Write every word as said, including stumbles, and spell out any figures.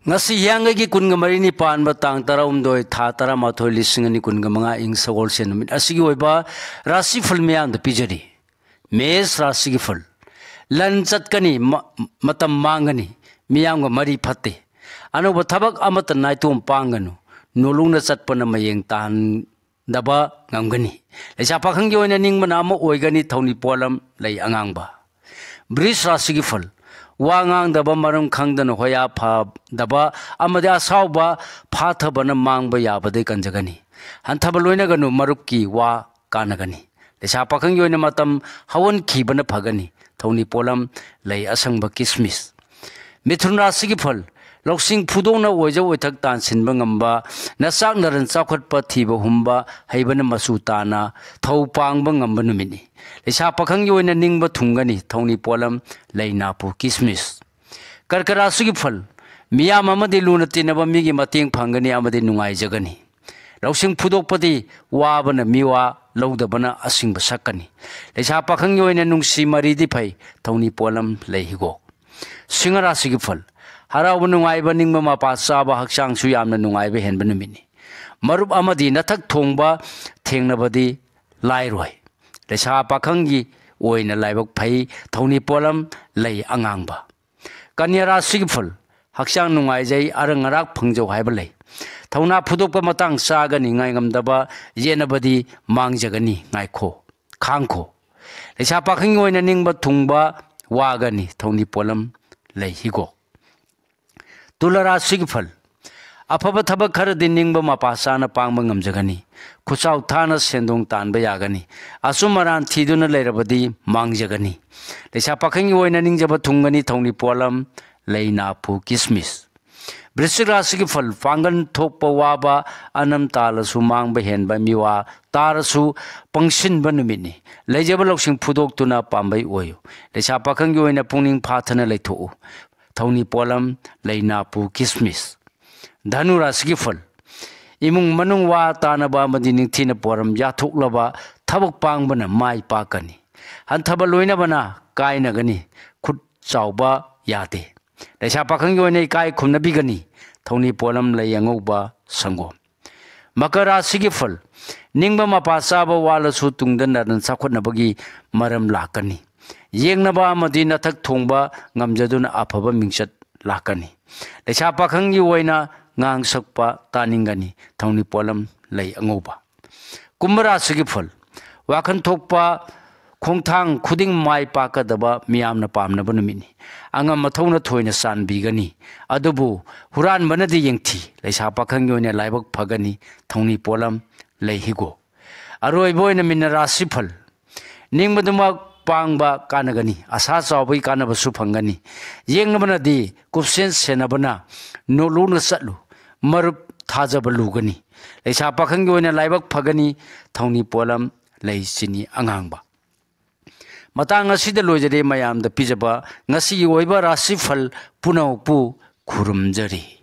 ꯉꯁꯤ ꯍꯤꯌꯥꯡꯒꯩꯒꯤ ꯀꯨꯟꯒ ꯃꯔꯤꯅꯤ ꯄꯥꯟꯕ ꯇꯥꯡ ꯇꯔꯥꯍꯨꯝꯗꯣꯏ, ꯊꯥ ꯇꯔꯥꯃꯥꯊꯣꯏ, ꯂꯤꯁꯤꯡ ꯑꯅꯤ ꯀꯨꯟꯒ ꯃꯉꯥ, ꯏꯪ ꯁꯒꯣꯜꯁꯦꯟ ꯅꯨꯃꯤꯠ ꯑꯁꯤꯒꯤ ꯑꯣꯏꯕ ꯔꯥꯁꯤꯐꯜ ꯃꯤꯌꯥꯝꯗ ꯄꯤꯖꯔꯤ꯫ ꯃꯦꯁ ꯔꯥꯁꯤꯒꯤ ꯐꯜ꯫ ꯂꯟ ꯆꯠꯀꯅꯤ, ꯃ-, ꯃꯇꯝ ꯃꯥꯡꯒꯅꯤ, ꯃꯤꯌꯥꯝꯒ ꯃꯔꯤ ꯐꯠꯇꯦ꯫ ꯑꯅꯧꯕ ꯊꯕꯛ ꯑꯃꯠꯇ ꯅꯥꯏꯇꯣꯝ ꯄꯥꯡꯒꯅꯨ꯫ ꯅꯣꯂꯨꯛꯅ ꯆꯠꯄꯅ ꯃꯌꯦꯡ ꯇꯥꯍꯟ-, ꯗꯕ ꯉꯝꯒꯅꯤ꯫ ꯂꯩꯁꯥ ꯄꯥꯈꯪꯒꯤ ꯑꯣꯏꯅ ꯅꯤꯡꯕꯅ ꯑꯃ ꯑꯣꯏꯒꯅꯤ, ꯊꯧꯅꯤ ꯄꯣꯠꯂꯝ ꯂꯩ ꯑꯉꯥꯡꯕ꯫ ꯕ꯭ꯔꯤꯖ ꯔꯥꯁꯤꯒꯤ ꯐꯜ꯫ ꯋꯥ ꯉꯥꯡꯗꯕ, ꯃꯔꯝ ꯈꯪꯗꯅ ꯍꯣꯌꯥ ꯐꯗꯕ ꯑꯃꯗꯤ ꯑꯁꯥꯎꯕ ꯐꯥꯊꯕꯅ ꯃꯥꯡꯕ ꯌꯥꯕꯗꯩ ꯀꯟꯖꯒꯅꯤ꯫ ꯍꯟꯊꯕ ꯂꯣꯏꯅꯒꯅꯨ, ꯃꯔꯨꯞꯀꯤ ꯋꯥ ꯀꯥꯟꯅꯒꯅꯤ꯫ ꯂꯩꯁꯥ ꯄꯥꯈꯪꯒꯤ ꯑꯣꯏꯅ ꯃꯇꯝ ꯍꯧꯍꯟꯈꯤꯕꯅ ꯐꯒꯅꯤ, ꯊꯧꯅꯤ ꯄꯣꯠꯂꯝ ꯂꯩ ꯑꯁꯪꯕ ꯀꯤꯁꯃꯤꯁ꯫ ꯃꯤꯊꯨꯟ ꯔꯥꯁꯤꯒꯤ ꯐꯜ꯫ ꯂꯧꯁꯤꯡ ꯐꯨꯗꯣꯛꯅ ꯑꯣꯏꯖ ꯑꯣꯏꯊꯛ ꯇꯥꯟꯁꯤꯟꯕ ꯉꯝꯕ, ꯅꯆꯥꯛ ꯅꯔꯟ ꯆꯥꯎꯈꯠꯄ ꯊꯤꯕ ꯍꯨꯝꯕ ꯍꯩꯕꯅ ꯃꯆꯨ ꯇꯥꯅ ꯊꯧ ꯄꯥꯡꯕ ꯉꯝꯕ ꯅꯨꯃꯤꯠꯅꯤ꯫ ꯂꯩꯁꯥ ꯄꯥꯈꯪꯒꯤ ꯑꯣꯏꯅ ꯅꯤꯡꯕ ꯊꯨꯡꯒꯅꯤ, ꯊꯧꯅꯤ ꯄꯣꯠꯂꯝ ꯂꯩ ꯅꯥꯄꯨ ꯀꯤꯁꯃꯤꯁ꯫ ꯀꯔꯀ ꯔꯥꯁꯤꯒꯤ ꯐꯜ꯫ ꯃꯤꯌꯥꯝ ꯑꯃꯗꯤ ꯂꯨꯅ ꯇꯤꯟꯅꯕ ꯃꯤꯒꯤ ꯃꯇꯦꯡ ꯐꯪꯒꯅꯤ ꯑꯃꯗꯤ ꯅꯨꯡꯉꯥꯏꯖꯒꯅꯤ꯫ ꯂꯧꯁꯤꯡ ꯐꯨꯗꯣꯛꯄꯗꯤ ꯋꯥꯕꯅ ꯃꯤꯋꯥ ꯂꯧꯗꯕꯅ ꯑꯁꯤꯡꯕ ꯁꯛꯀꯅꯤ꯫ ꯂꯩꯁꯥ ꯄꯥꯈꯪꯒꯤ ꯑꯣꯏꯅ ꯅꯨꯡꯁꯤ ꯃꯔꯤꯗꯤ ꯐꯩ, ꯊꯧꯅꯤ ꯄꯣꯠꯂꯝ ꯂꯩ ꯍꯤꯒꯣꯛ꯫ ꯁꯤꯡꯍ ꯔꯥꯁꯤꯒꯤ ꯐꯜ꯫ ꯍꯔꯥꯎꯕ ꯅꯨꯡꯉꯥꯏꯕ, ꯅꯤꯡꯕ ꯃꯄꯥ ꯆꯥꯕ, ꯍꯛꯆꯥꯡꯁꯨ ꯌꯥꯝꯅ ꯅꯨꯡꯉꯥꯏꯕ ꯍꯦꯟꯕ ꯅꯨꯃꯤꯠꯅꯤ꯫ ꯃꯔꯨꯞ ꯑꯃꯗꯤ ꯅꯊꯛ ꯊꯣꯡꯕ ꯊꯦꯡꯅꯕꯗꯤ ꯂꯥꯏꯔꯣꯏ꯫ ꯂꯩꯁꯥ ꯄꯥꯈꯪꯒꯤ ꯑꯣꯏꯅ ꯂꯥꯏꯕꯛ ꯐꯩ, ꯊꯧꯅꯤ ꯄꯣꯠꯂꯝ ꯂꯩ ꯑꯉꯥꯡꯕ꯫ ꯀꯟꯌꯥ ꯔꯥꯁꯤꯒꯤ ꯐꯜ꯫ ꯍꯛꯆꯥꯡ ꯅꯨꯡꯉꯥꯏꯖꯩ, ꯑꯔꯪ ꯑꯔꯥꯛ ꯐꯪꯖꯧ ꯍꯥꯏꯕ ꯂꯩ꯫ ꯊꯧꯅꯥ ꯐꯨꯗꯣꯛꯄ ꯃꯇꯥꯡ ꯆꯥꯒꯅꯤ, ꯉꯥꯏꯉꯝꯗꯕ ꯌꯦꯠꯅꯕꯗꯤ ꯃꯥꯡꯖꯒꯅꯤ, ꯉꯥꯏꯈꯣ, ꯈꯥꯡꯈꯣ꯫ ꯂꯩꯁꯥ ꯄꯥꯈꯪꯒꯤ ꯑꯣꯏꯅ ꯅꯤꯡꯕ ꯊꯨꯡꯕ ꯋꯥꯒꯅꯤ, ꯊꯧꯅꯤ ꯄꯣꯠꯂꯝ ꯂꯩ ꯍꯤꯒꯣꯛ꯫ ꯇꯨꯂꯥ ꯔꯥꯁꯤꯒꯤ ꯐꯜ꯫ ꯑꯐꯕ ꯊꯕꯛ ꯈꯔꯗꯤ ꯅꯤꯡꯕ ꯃꯄꯥ ꯆꯥꯅ ꯄꯥꯡꯕ ꯉꯝꯖꯒꯅꯤ꯫ ꯈꯨꯠꯆꯥꯎ ꯊꯥꯅ ꯁꯦꯟꯗꯣꯡ ꯇꯥꯟꯕ ꯌꯥꯒꯅꯤ꯫ ꯑꯆꯨꯝ ꯑꯔꯥꯟ ꯊꯤꯗꯨꯅ ꯂꯩꯔꯕꯗꯤ ꯃꯥꯡꯖꯒꯅꯤ꯫ ꯂꯩꯁꯥ ꯄꯥꯈꯪꯒꯤ ꯑꯣꯏꯅ ꯅꯤꯡꯖꯕ ꯊꯨꯡꯒꯅꯤ, ꯊꯧꯅꯤ ꯄꯣꯠꯂꯝ ꯂꯩ ꯅꯥꯄꯨ ꯀꯤꯁꯃꯤꯁ꯫ ꯕ꯭ꯔꯤꯁꯆꯤꯛ ꯔꯥꯁꯤꯒꯤ ꯐꯜ꯫ ꯄꯥꯡꯒꯜ ꯊꯣꯛꯄ ꯋꯥꯕ, ꯑꯅꯝ ꯇꯥꯜꯂꯁꯨ ꯃꯥꯡꯕ ꯍꯦꯟꯕ, ꯃꯤꯋꯥ ꯇꯥꯔꯁꯨ ꯄꯪꯁꯤꯟꯕ ꯅꯨꯃꯤꯠꯅꯤ꯫ ꯂꯩꯖꯕ ꯂꯧꯁꯤꯡ ꯐꯨꯗꯣꯛꯇꯨꯅ ꯄꯥꯝꯕꯩ ꯑꯣꯏꯌꯨ꯫ ꯂꯩꯁꯥ ꯄꯥꯈꯪꯒꯤ ꯑꯣꯏꯅ ꯄꯨꯛꯅꯤꯡ ꯐꯥꯊꯅ ꯂꯩꯊꯣꯛꯎ꯫ ꯊꯧꯅꯤ ꯄꯣꯠꯂꯝ ꯂꯩ ꯅꯥꯄꯨ ꯀꯤꯁꯃꯤꯁ꯫ ꯙꯅꯨ ꯔꯥꯁꯤꯒꯤ ꯐꯜ꯫ ꯏꯃꯨꯡ ꯃꯅꯨꯡ ꯋꯥ ꯇꯥꯅꯕ ꯑꯃꯗꯤ ꯅꯤꯡꯊꯤꯅ ꯄꯣꯔꯝ ꯌꯥꯊꯣꯛꯂꯕ ꯊꯕꯛ ꯄꯥꯡꯕꯅ ꯃꯥꯏ ꯄꯥꯛꯀꯅꯤ꯫ ꯍꯟꯊꯕ ꯂꯣꯏꯅꯕꯅ ꯀꯥꯏꯅꯒꯅꯤ꯫ ꯈꯨꯠ ꯆꯥꯎꯕ ꯌꯥꯗꯦ꯫ ꯂꯩꯁꯥ ꯄꯥꯈꯪꯒꯤ ꯑꯣꯏꯅ ꯏꯀꯥꯏ ꯈꯨꯝꯅꯕꯤꯒꯅꯤ꯫ ꯊꯧꯅꯤ ꯄꯣꯠꯂꯝ ꯂꯩ ꯑꯉꯧꯕ ꯁꯪꯒꯣꯝ꯫ ꯃꯀꯔ ꯔꯥꯁꯤꯒꯤ ꯐꯜ, ꯅꯤꯡꯕ ꯃꯄꯥ ꯆꯥꯕ ꯋꯥꯠꯂꯁꯨ ꯇꯨꯡꯗ ꯅꯔꯟ ꯆꯥꯎꯈꯠꯅꯕꯒꯤ ꯃꯔꯝ ꯂꯥꯛꯀꯅꯤ꯫ ꯌꯦꯡꯅꯕ ꯑꯃꯗꯤ ꯅꯊꯛ ꯊꯣꯡꯕ ꯉꯝꯖꯗꯨꯅ ꯑꯐꯕ ꯃꯤꯡꯆꯠ ꯂꯥꯛꯀꯅꯤ꯫ ꯂꯩꯁꯥ ꯄꯥꯈꯪꯒꯤ ꯑꯣꯏꯅ ꯉꯥꯡ ꯁꯛꯄ ꯇꯥꯅꯤꯡꯒꯅꯤ꯫ ꯊꯧꯅꯤ ꯄꯣꯠꯂꯝ ꯂꯩ ꯑꯉꯧꯕ꯫ ꯀꯨꯝꯚ ꯔꯥꯁꯤꯒꯤ ꯐꯜ, ꯋꯥꯈꯜ ꯊꯣꯛꯄ ꯈꯣꯡꯊꯥꯡ ꯈꯨꯗꯤꯡ ꯃꯥꯏ ꯄꯥꯛꯀꯗꯕ ꯃꯤꯌꯥꯝꯅ ꯄꯥꯝꯅꯕ ꯅꯨꯃꯤꯠꯅꯤ꯫ ꯑꯉꯝ ꯑꯊꯧꯅ ꯊꯣꯏꯅ ꯆꯥꯟꯕꯤꯒꯅꯤ꯫ ꯑꯗꯨꯕꯨ ꯍꯨꯔꯥꯟꯕꯅꯗꯤ ꯌꯦꯡꯊꯤ꯫ ꯂꯩꯁꯥ ꯄꯥꯈꯪꯒꯤ ꯑꯣꯏꯅ ꯂꯥꯏꯕꯛ ꯐꯒꯅꯤ꯫ ꯊꯧꯅꯤ ꯄꯣꯠꯂꯝ ꯂꯩ ꯍꯤꯒꯣꯛ꯫ ꯑꯔꯣꯏꯕ ꯑꯣꯏꯅ ꯃꯤꯅ ꯔꯥꯁꯤꯐꯜ, ꯅꯤꯡꯕꯗꯨꯃꯛ ꯄꯥꯡꯕ ꯀꯥꯟꯅꯒꯅꯤ꯫ ꯑꯁꯥ ꯆꯥꯎꯕꯒꯤ ꯀꯥꯟꯅꯕꯁꯨ ꯐꯪꯒꯅꯤ꯫ ꯌꯦꯡꯅꯕꯅꯗꯤ ꯀꯨꯞꯁꯦꯟ ꯁꯦꯟꯅꯕꯅ ꯅꯣꯂꯨꯛꯅ ꯆꯠꯂꯨ꯫ ꯃꯔꯨꯞ ꯊꯥꯖꯕ ꯂꯨꯒꯅꯤ꯫ ꯂꯩꯁꯥ ꯄꯥꯈꯪꯒꯤ ꯑꯣꯏꯅ ꯂꯥꯏꯕꯛ ꯐꯒꯅꯤ꯫ ꯊꯧꯅꯤ ꯄꯣꯠꯂꯝ ꯂꯩ ꯆꯤꯅꯤ ꯑꯉꯥꯡꯕ꯫ ꯃꯇꯥꯡ ꯑꯁꯤꯗ ꯂꯣꯏꯖꯔꯦ ꯃꯌꯥꯝꯗ ꯄꯤꯖꯕ ꯉꯁꯤꯒꯤ ꯑꯣꯏꯕ ꯔꯥꯁꯤꯐꯜ ꯄꯨꯝꯅꯃꯛꯄꯨ ꯈꯨꯔꯨꯝꯖꯔꯤ꯫